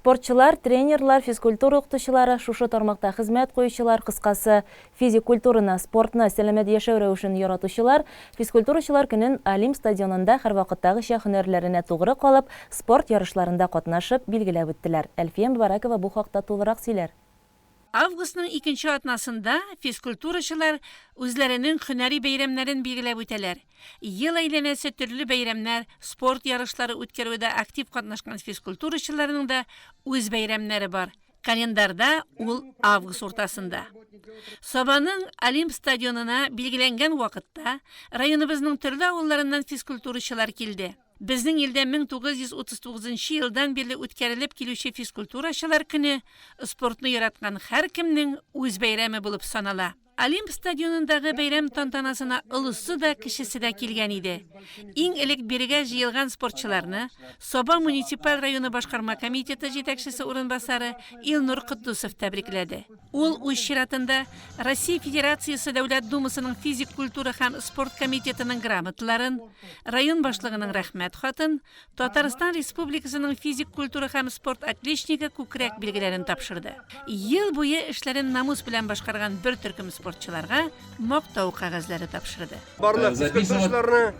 Спортчылар, тренерлар, физкультура укытучылары, шушы тармакта хезмәт куючылар, кыскасы, физик культураны, спортны, сәламәт яшәү рәвешен яратучылар Физкультурачылар көнен Олимп стадионында һәрвакыттагыча һөнәрләренә тугры калып, спорт ярышларында катнашып, билгеләп үттеләр. Әлфия Мөбарәкова бу хакта тулырак сөйләр. Августның икенче атнасында физкультурачылар үзләренең һөнәри бәйрәмнәрен билгеләп үтәләр. Ел әйләнәсе төрле бәйрәмнәр, спорт ярышлары үткәрүдә актив катнашкан физкультурачыларның да үз бәйрәмнәре бар. Календарьда ул август уртасында. Сабаның Олимп стадионына билгеләнгән вакытта районыбызның төрле авылларыннан физкультурачылар килде. Безнең илдә 1939 нчы елдан бирле үткәрелеп килүче физкультурачылар көне спортны яраткан һәркемнең үз бәйрәме булып санала. Олимп стадионындагы бәйрәм тантанасына олысы да, кечесе дә килгән иде. Иң элек бирегә җыелган спортчыларны Саба муниципаль районы башкарма комитеты җитәкчесе урынбасары Илнур Котдусов тәбрикләде. Ул, үз чиратында, Россия Федерациясе Дәүләт Думасының физик культура һәм спорт комитетының грамоталарын, район башлыгының Рәхмәт хатын, Татарстан Республикасының физик культура һәм спорт отличнигы күкрәк билгеләрен тапшырды. Ел буе эшләрен намус белән башкарган бер төркем спортчыларга мактау кәгазьләре тапшырды. Барлык физкультурачыларны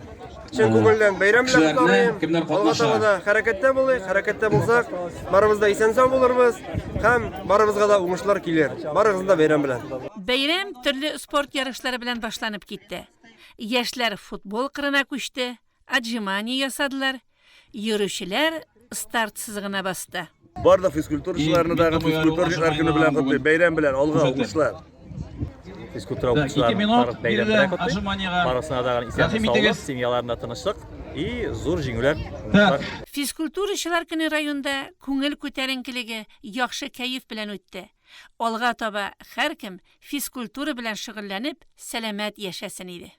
чын күңелдән бәйрәм белән котлыйм. Алга таба да хәрәкәттә булыйк, хәрәкәттә булсак, барыбыз да исән-сау булырбыз һәм барыбызга да уңышлар килер. Барыгызны да бәйрәм белән. Бәйрәм төрле спорт ярышлары белән башланып китте. Яшьләр футбол кырына күчте, Отжимание ясадылар, йөрүчеләр старт сызыгына басты. Барлык физкультурачыларны дагы физкультурниклар көне белән котлыйм. Бәйрәм белән, алга, уңышлар! Физкультура укытучыларын барлык бәйрәм белән котлыйм. Барысына дагы исәнлек-саулык, семьяларында тынычлык и зур җиңүләр, уңышлар. Физкультурачылар көне районда күңел күтәренкелеге, яхшы кәеф белән үтте. Алга таба һәркем физкультура белән шөгыльләнеп, сәламәт яшәсен иде.